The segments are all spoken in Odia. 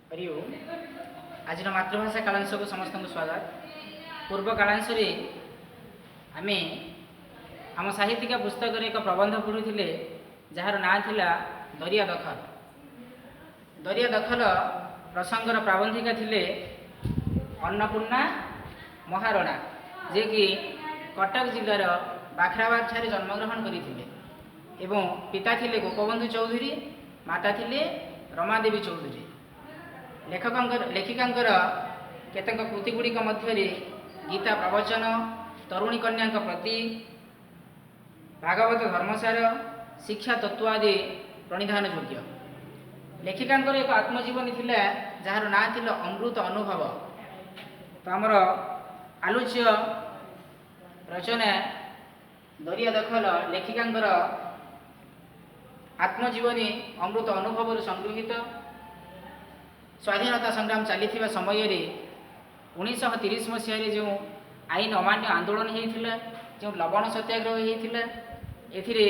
ହରି ଓମ୍। ଆଜିର ମାତୃଭାଷା କାଳାଂଶକୁ ସମସ୍ତଙ୍କୁ ସ୍ୱାଗତ। ପୂର୍ବ କାଳାଂଶରେ ଆମେ ଆମ ସାହିତ୍ୟିକ ପୁସ୍ତକରେ ଏକ ପ୍ରବନ୍ଧ ପଢ଼ୁଥିଲେ, ଯାହାର ନାଁ ଥିଲା ଦରିଆ ଦଖଲ। ଦରିଆ ଦଖଲ ପ୍ରସଙ୍ଗର ପ୍ରାବନ୍ଧିକା ଥିଲେ ଅନ୍ନପୂର୍ଣ୍ଣା ମହାରଣା, ଯିଏକି କଟକ ଜିଲ୍ଲାର ବାଖରାବାଦ ଠାରେ ଜନ୍ମଗ୍ରହଣ କରିଥିଲେ ଏବଂ ପିତା ଥିଲେ ଗୋପବନ୍ଧୁ ଚୌଧୁରୀ, ମାତା ଥିଲେ ରମାଦେବୀ ଚୌଧୁରୀ। ଲେଖକଙ୍କର ଲେଖିକାଙ୍କର କେତେକ କୃତି ଗୁଡ଼ିକ ମଧ୍ୟରେ ଗୀତା ପ୍ରବଚନ, ତରୁଣୀ କନ୍ୟାଙ୍କ ପ୍ରତି, ଭାଗବତ ଧର୍ମସାର, ଶିକ୍ଷା ତତ୍ତ୍ୱ ଆଦି ପ୍ରଣିଧାନ ଯୋଗ୍ୟ। ଲେଖିକାଙ୍କର ଏକ ଆତ୍ମଜୀବନୀ ଥିଲା, ଯାହାର ନାଁ ଥିଲା ଅମୃତ ଅନୁଭବ। ତ ଆମର ଆଲୋଚ୍ୟ ରଚନା ଦରିଆ ଦଖଲ ଲେଖିକାଙ୍କର ଆତ୍ମଜୀବନୀ ଅମୃତ ଅନୁଭବରୁ ସଂଗୃହୀତ। ସ୍ୱାଧୀନତା ସଂଗ୍ରାମ ଚାଲିଥିବା ସମୟରେ 1930 ମସିହାରେ ଯେଉଁ ଆଇନ ଅମାନ୍ୟ ଆନ୍ଦୋଳନ ହେଇଥିଲା, ଯେଉଁ ଲବଣ ସତ୍ୟାଗ୍ରହ ହେଇଥିଲା, ଏଥିରେ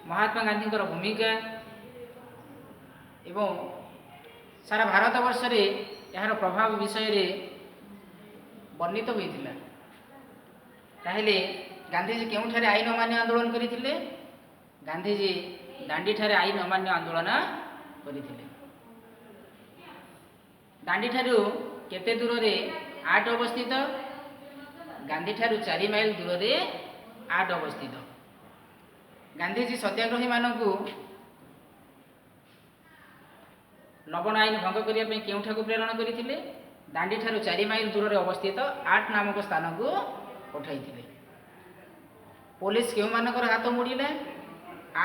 ମହାତ୍ମା ଗାନ୍ଧୀଙ୍କର ଭୂମିକା ଏବଂ ସାରା ଭାରତବର୍ଷରେ ଏହାର ପ୍ରଭାବ ବିଷୟରେ ବର୍ଣ୍ଣିତ ହୋଇଥିଲା। ତାହେଲେ ଗାନ୍ଧିଜୀ କେଉଁଠାରେ ଆଇନ ଅମାନ୍ୟ ଆନ୍ଦୋଳନ କରିଥିଲେ? ଗାନ୍ଧିଜୀ ଦାଣ୍ଡିଠାରେ ଆଇନ ଅମାନ୍ୟ ଆନ୍ଦୋଳନ କରିଥିଲେ। ଦାଣ୍ଡିଠାରୁ କେତେ ଦୂରରେ ଆଟ ଅବସ୍ଥିତ? ଗାନ୍ଧୀଠାରୁ 4 ମାଇଲ ଦୂରରେ ଆଟ ଅବସ୍ଥିତ। ଗାନ୍ଧିଜୀ ସତ୍ୟାଗ୍ରହୀମାନଙ୍କୁ ଲବଣ ଆଇନ ଭଙ୍ଗ କରିବା ପାଇଁ କେଉଁଠାକୁ ପ୍ରେରଣ କରିଥିଲେ? ଦାଣ୍ଡିଠାରୁ 4 ମାଇଲ ଦୂରରେ ଅବସ୍ଥିତ ଆଟ ନାମକ ସ୍ଥାନକୁ ପଠାଇଥିଲେ। ପୋଲିସ କେଉଁମାନଙ୍କର ହାତ ମୋଡ଼ିଲା?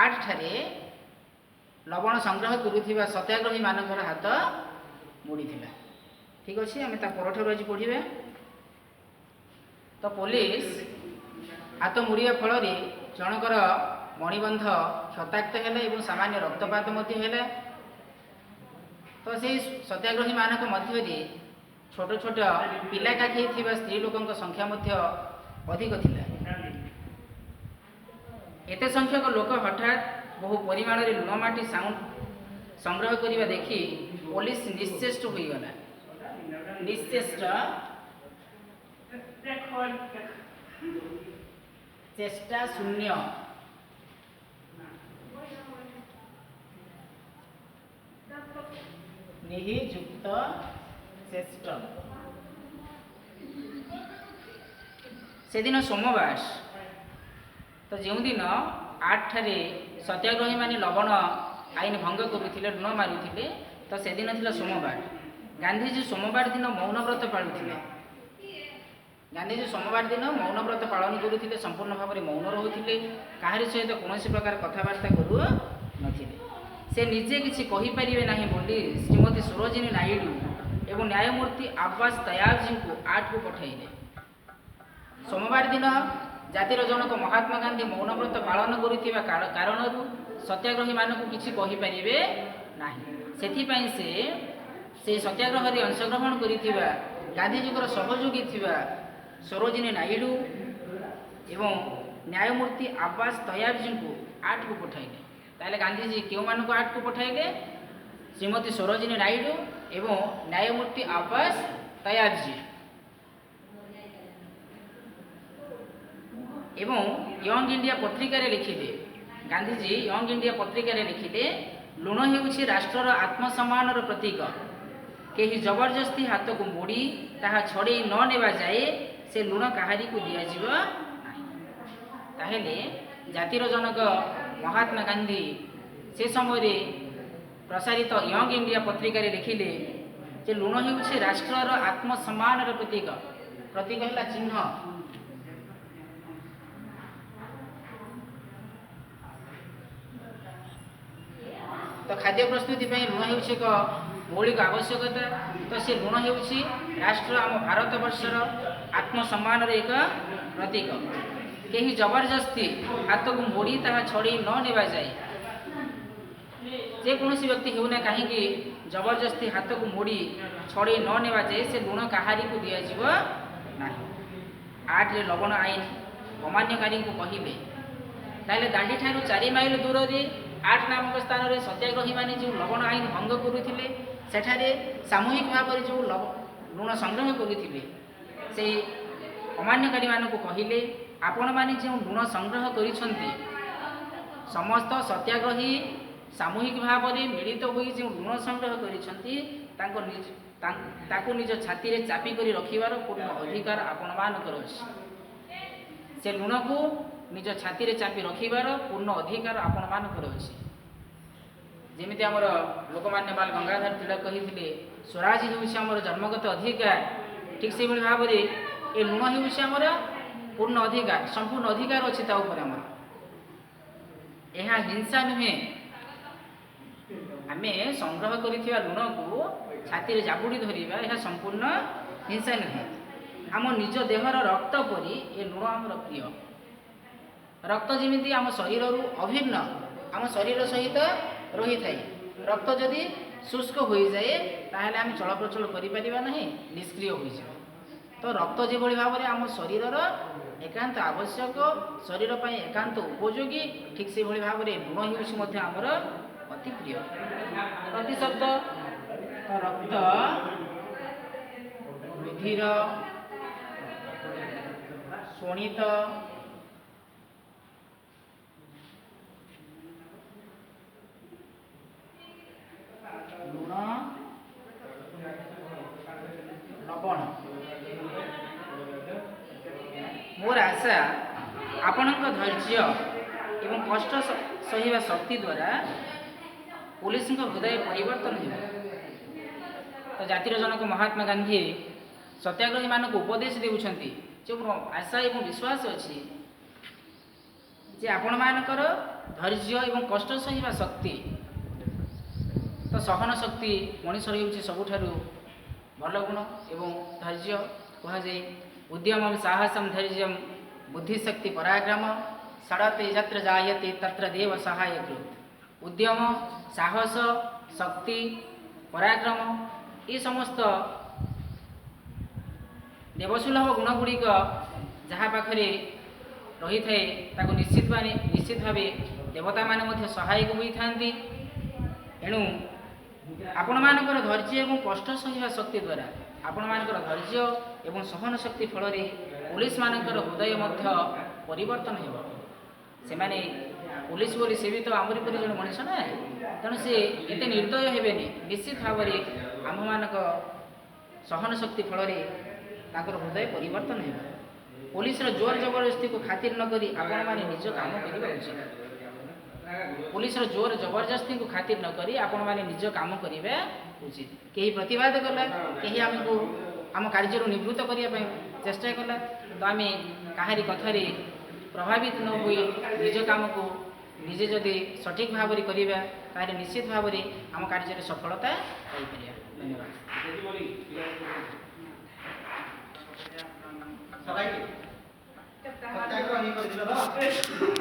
ଆଠଠାରେ ଲବଣ ସଂଗ୍ରହ କରୁଥିବା ସତ୍ୟାଗ୍ରହୀମାନଙ୍କର ହାତ ମୋଡ଼ିଥିଲା। ଠିକ୍ ଅଛି, ଆମେ ତା ପରଠାରୁ ଆଜି ପଢ଼ିବା। ତ ପୋଲିସ ହାତ ମୋଡ଼ିବା ଫଳରେ ଜଣଙ୍କର ମଣିବନ୍ଧ କ୍ଷତାକ୍ତ ହେଲା ଏବଂ ସାମାନ୍ୟ ରକ୍ତପାତ ମଧ୍ୟ ହେଲା। ତ ସେଇ ସତ୍ୟାଗ୍ରହୀମାନଙ୍କ ମଧ୍ୟରେ ଛୋଟ ଛୋଟ ପିଲା କାଖେଇ ଥିବା ସ୍ତ୍ରୀ ଲୋକଙ୍କ ସଂଖ୍ୟା ମଧ୍ୟ ଅଧିକ ଥିଲା। ଏତେ ସଂଖ୍ୟକ ଲୋକ ହଠାତ୍ ବହୁ ପରିମାଣରେ ଲୁଣ ମାଟି ସଂଗ୍ରହ କରିବା ଦେଖି ପୋଲିସ ନିଶ୍ଚେଷ୍ଟ ହୋଇଗଲା। ନିଶ୍ଚେଷ୍ଟ, ଚେଷ୍ଟା ଶୂନ୍ୟ, ନିହିଯୁକ୍ତ ଚେଷ୍ଟ। ସେଦିନ ସୋମବାର। ତ ଯେଉଁଦିନ 8ଠାରେ ସତ୍ୟାଗ୍ରହୀମାନେ ଲବଣ ଆଇନ ଭଙ୍ଗ କରୁଥିଲେ, ଲୁଣ ମାରୁଥିଲେ, ତ ସେଦିନ ଥିଲା ସୋମବାର। ଗାନ୍ଧିଜୀ ସୋମବାର ଦିନ ମୌନ ବ୍ରତ ପାଳୁଥିଲେ। ଗାନ୍ଧିଜୀ ସୋମବାର ଦିନ ମୌନ ବ୍ରତ ପାଳନ କରୁଥିଲେ, ସମ୍ପୂର୍ଣ୍ଣ ଭାବରେ ମୌନ ରହୁଥିଲେ, କାହାରି ସହିତ କୌଣସି ପ୍ରକାର କଥାବାର୍ତ୍ତା କରୁନଥିଲେ। ସେ ନିଜେ କିଛି କହିପାରିବେ ନାହିଁ ବୋଲି ଶ୍ରୀମତୀ ସରୋଜିନୀ ନାଇଡୁ ଏବଂ ନ୍ୟାୟମୂର୍ତ୍ତି ଆବ୍ବାସ ତୟାବଜୀଙ୍କୁ 8କୁ ପଠାଇଲେ। ସୋମବାର ଦିନ ଜାତିର ଜନକ ମହାତ୍ମା ଗାନ୍ଧୀ ମୌନବ୍ରତ ପାଳନ କରୁଥିବା କାରଣରୁ ସତ୍ୟାଗ୍ରହୀମାନଙ୍କୁ କିଛି କହିପାରିବେ ନାହିଁ, ସେଥିପାଇଁ ସେ ସେହି ସତ୍ୟାଗ୍ରହରେ ଅଂଶଗ୍ରହଣ କରିଥିବା ଗାନ୍ଧିଜୀଙ୍କର ସହଯୋଗୀ ଥିବା ସରୋଜିନୀ ନାଇଡୁ ଏବଂ ନ୍ୟାୟମୂର୍ତ୍ତି ଆବ୍ବାସ ତୟାବଜୀଙ୍କୁ 8କୁ ପଠାଇଲେ। ତାହେଲେ ଗାନ୍ଧିଜୀ କେଉଁମାନଙ୍କୁ 8କୁ ପଠାଇଲେ? ଶ୍ରୀମତୀ ସରୋଜିନୀ ନାଇଡୁ ଏବଂ ନ୍ୟାୟମୂର୍ତ୍ତି ଆବ୍ବାସ ତୟାବଜୀ। ଏବଂ ୟଙ୍ଗ ଇଣ୍ଡିଆ ପତ୍ରିକାରେ ଲେଖିଲେ, ଗାନ୍ଧିଜୀ ୟଙ୍ଗ ଇଣ୍ଡିଆ ପତ୍ରିକାରେ ଲେଖିଲେ, ଲୁଣ ହେଉଛି ରାଷ୍ଟ୍ରର ଆତ୍ମସମ୍ମାନର ପ୍ରତୀକ। କେହି ଜବରଦସ୍ତି ହାତକୁ ମୋଡ଼ି ତାହା ଛଡ଼େଇ ନ ନେବା ଯାଏ ସେ ଲୁଣ କାହାରିକୁ ଦିଆଯିବ ନାହିଁ। ତାହେଲେ ଜାତିର ଜନକ ମହାତ୍ମା ଗାନ୍ଧୀ ସେ ସମୟରେ ପ୍ରସାରିତ ୟଙ୍ଗ ଇଣ୍ଡିଆ ପତ୍ରିକାରେ ଲେଖିଲେ ଯେ ଲୁଣ ହେଉଛି ରାଷ୍ଟ୍ରର ଆତ୍ମସମ୍ମାନର ପ୍ରତୀକ। ପ୍ରତୀକ ହେଲା ଚିହ୍ନ। ତ ଖାଦ୍ୟ ପ୍ରସ୍ତୁତି ପାଇଁ ଲୁଣ ହେଉଛି ଏକ ମୌଳିକ ଆବଶ୍ୟକତା। ତ ସେ ଲୁଣ ହେଉଛି ରାଷ୍ଟ୍ର, ଆମ ଭାରତବର୍ଷର ଆତ୍ମସମ୍ମାନର ଏକ ପ୍ରତୀକ। କେହି ଜବରଦସ୍ତି ହାତକୁ ମୋଡ଼ି ତାହା ଛଡ଼େଇ ନ ନେବା ଯାଏ, ଯେକୌଣସି ବ୍ୟକ୍ତି ହେଉନା କାହିଁକି ଜବରଦସ୍ତି ହାତକୁ ମୋଡ଼ି ଛଡ଼େଇ ନ ନେବା ଯାଏ ସେ ଲୁଣ କାହାରିକୁ ଦିଆଯିବ ନାହିଁ। 8ରେ ଲବଣ ଆଇନ ଅମାନ୍ୟକାରୀଙ୍କୁ କହିଲେ। ତାହେଲେ ଦାଣ୍ଡିଠାରୁ 4 ମାଇଲ ଦୂରରେ 8 ନାମକ ସ୍ଥାନରେ ସତ୍ୟାଗ୍ରହୀମାନେ ଯେଉଁ ଲବଣ ଆଇନ ଭଙ୍ଗ କରୁଥିଲେ, ସେଠାରେ ସାମୂହିକ ଭାବରେ ଯେଉଁ ଲୁଣ ସଂଗ୍ରହ କରୁଥିଲେ, ସେଇ ଅମାନ୍ୟକାରୀମାନଙ୍କୁ କହିଲେ, ଆପଣମାନେ ଯେଉଁ ଲୁଣ ସଂଗ୍ରହ କରିଛନ୍ତି, ସମସ୍ତ ସତ୍ୟାଗ୍ରହୀ ସାମୂହିକ ଭାବରେ ମିଳିତ ହୋଇ ଯେଉଁ ଲୁଣ ସଂଗ୍ରହ କରିଛନ୍ତି, ତାଙ୍କ ନିଜ ତାକୁ ନିଜ ଛାତିରେ ଚାପି କରି ରଖିବାର ପୂର୍ଣ୍ଣ ଅଧିକାର ଆପଣମାନଙ୍କର ଅଛି। ସେ ଲୁଣକୁ ନିଜ ଛାତିରେ ଚାପି ରଖିବାର ପୂର୍ଣ୍ଣ ଅଧିକାର ଆପଣମାନଙ୍କର ଅଛି। ଯେମିତି ଆମର ଲୋକମାନ୍ୟ ବାଲ ଗଙ୍ଗାଧର ତିଳକ କହିଥିଲେ, ସ୍ୱରାଜ ହେଉଛି ଆମର ଜନ୍ମଗତ ଅଧିକାର, ଠିକ୍ ସେଇଭଳି ଭାବରେ ଏ ଲୁଣ ହେଉଛି ଆମର ପୂର୍ଣ୍ଣ ଅଧିକାର, ସମ୍ପୂର୍ଣ୍ଣ ଅଧିକାର ଅଛି ତା ଉପରେ ଆମର। ଏହା ହିଂସା ନୁହେଁ। ଆମେ ସଂଗ୍ରହ କରିଥିବା ଲୁଣକୁ ଛାତିରେ ଜାବୁଡ଼ି ଧରିବା, ଏହା ସମ୍ପୂର୍ଣ୍ଣ ହିଂସା ନୁହେଁ। ଆମ ନିଜ ଦେହର ରକ୍ତ ପରି ଏ ଲୁଣ ଆମର ପ୍ରିୟ। ରକ୍ତ ଯେମିତି ଆମ ଶରୀରରୁ ଅଭିନ୍ନ, ଆମ ଶରୀର ସହିତ ରହିଥାଏ। ରକ୍ତ ଯଦି ଶୁଷ୍କ ହୋଇଯାଏ, ତାହେଲେ ଆମେ ଚଳପ୍ରଚଳ କରିପାରିବା ନାହିଁ, ନିଷ୍କ୍ରିୟ ହୋଇଯିବା। ତ ରକ୍ତ ଯେଭଳି ଭାବରେ ଆମ ଶରୀରର ଏକାନ୍ତ ଆବଶ୍ୟକ, ଶରୀର ପାଇଁ ଏକାନ୍ତ ଉପଯୋଗୀ, ଠିକ୍ ସେଭଳି ଭାବରେ ଲୁଣ ହେଉଛି ମଧ୍ୟ ଆମର ଅତି ପ୍ରିୟ। ପ୍ରତିଶବ୍ଦ ତ ରକ୍ତ, ରୁଧିର, ଶୋଣିତ, ଲୁଣ, ଲବଣ। ମୋର ଆଶା, ଆପଣଙ୍କ ଧୈର୍ଯ୍ୟ ଏବଂ କଷ୍ଟ ସହିବା ଶକ୍ତି ଦ୍ୱାରା ପୋଲିସଙ୍କ ହୃଦୟ ପରିବର୍ତ୍ତନ ହେବ। ତ ଜାତିର ଜନକ ମହାତ୍ମା ଗାନ୍ଧୀ ସତ୍ୟାଗ୍ରହୀମାନଙ୍କୁ ଉପଦେଶ ଦେଉଛନ୍ତି ଯେ ମୋର ଆଶା ଏବଂ ବିଶ୍ୱାସ ଅଛି ଯେ ଆପଣମାନଙ୍କର ଧୈର୍ଯ୍ୟ ଏବଂ କଷ୍ଟ ସହିବା ଶକ୍ତି, ତ ସହନ ଶକ୍ତି ମଣିଷର ହେଉଛି ସବୁଠାରୁ ଭଲ ଗୁଣ ଏବଂ ଧୈର୍ଯ୍ୟ କୁହାଯାଏ। ଉଦ୍ୟମം ସାହସಂ ଧୈର୍ଯ୍ୟಂ ବୁଦ୍ଧିଶକ୍ତି ପରାକ୍ରମ ଷଡ଼ତେ ଯତ୍ର ଜାୟତେ ତତ୍ର ଦେବ ସହାୟ କୃତ। ଉଦ୍ୟମ, ସାହସ, ଶକ୍ତି, ପରାକ୍ରମ, ଏ ସମସ୍ତ ଦେବସୁଲଭ ଗୁଣଗୁଡ଼ିକ ଯାହା ପାଖରେ ରହିଥାଏ, ତାକୁ ନିଶ୍ଚିତ ଭାବେ ଦେବତାମାନେ ମଧ୍ୟ ସହାୟକ ହୋଇଥାନ୍ତି। ଏଣୁ ଆପଣମାନଙ୍କର ଧୈର୍ଯ୍ୟ ଏବଂ କଷ୍ଟ ସହିବା ଶକ୍ତି ଦ୍ୱାରା, ଆପଣମାନଙ୍କର ଧୈର୍ଯ୍ୟ ଏବଂ ସହନ ଶକ୍ତି ଫଳରେ ପୋଲିସମାନଙ୍କର ହୃଦୟ ମଧ୍ୟ ପରିବର୍ତ୍ତନ ହେବ। ସେମାନେ ପୋଲିସ ବୋଲି ସେ ବି ତ ଆମରି ପରି ଜଣେ ମଣିଷ ନା, ତେଣୁ ସେ ଏତେ ନିର୍ଦ୍ଦୟ ହେବେନି। ନିଶ୍ଚିତ ଭାବରେ ଆମ୍ଭମାନଙ୍କ ସହନ ଶକ୍ତି ଫଳରେ ତାଙ୍କର ହୃଦୟ ପରିବର୍ତ୍ତନ ହେବ। ପୋଲିସର ଜୋର ଜବରଦସ୍ତିକୁ ଖାତିର ନ କରି ଆପଣମାନେ ନିଜ କାମ କରିବା ଉଚିତ। ପୋଲିସର ଜୋର ଜବରଦସ୍ତିକୁ ଖାତିର ନ କରି ଆପଣମାନେ ନିଜ କାମ କରିବା ଉଚିତ। କେହି ପ୍ରତିବାଦ କଲା, କେହି ଆମକୁ ଆମ କାର୍ଯ୍ୟରୁ ନିବୃତ୍ତ କରିବା ପାଇଁ ଚେଷ୍ଟା କଲା, ତ ଆମେ କାହାରି କଥାରେ ପ୍ରଭାବିତ ନ ହୋଇ ନିଜ କାମକୁ ନିଜେ ଯଦି ସଠିକ୍ ଭାବରେ କରିବା, ତାହେଲେ ନିଶ୍ଚିତ ଭାବରେ ଆମ କାର୍ଯ୍ୟରେ ସଫଳତା ପାଇପାରିବା। ଧନ୍ୟବାଦ। ସତ୍ୟାଗ୍ରହୀ କରିଥିଲ ତ?